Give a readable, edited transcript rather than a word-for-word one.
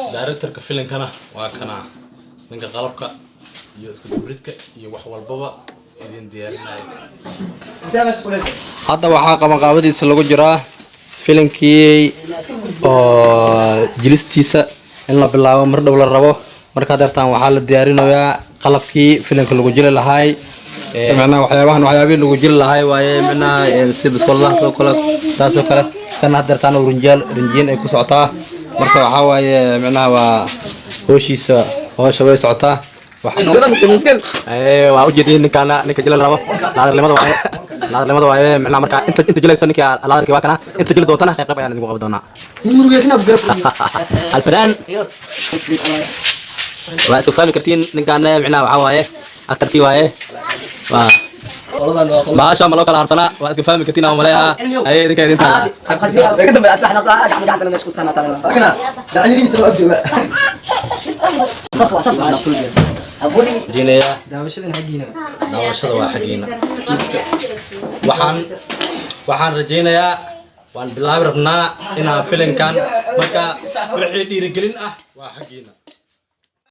Directorka filimkana waa kana, ninka qalabka iyo isku dubridka iyo wax walbaba idin diyaarinaya. Hadda waxaa qabanqaabadiisa lagu jiraa filimkii oo jilistiisa in la bilaabo mar dhow la rabo. Marka deertaan waxaa la diyaarinayaa qalabkii filimka lagu jili lahaay. Macnaha waxyaabahan waxyaabihii lagu jili lahaay waaye, macnaha si biskooladahaas oo kale, taas oo kale. Kan hadda deertaan rinjiyaal rinjiyin ay ku socotaa. Marka waxaa waaye, macnaha waa hooshiisa, hoosha way socotaa. Waa ujeediin ninkaana, ninka jili rabo laadarnimada waaye, laadarnimada waaye. Macnaha marka inta jilayso ninka laadarkii waa kana, inta jili doontana qayb qayb ayaan idinku qaban doonaa. Alfanaan waa isku fahmi kartiin. Ninkaana macnaha waxaa waaye actorkii waaye, waa baasha ma loo kala harsanaa. Waa iska fahmi kartiin aan maleeyaa. Aye, idinka idin taala. Rajeynayaa daawashada waa xaggiina. Waxaan rajaynayaa waan bilaabi rabnaa inaan filimkan. Marka wixii dhiirigelin ah waa xaggiina.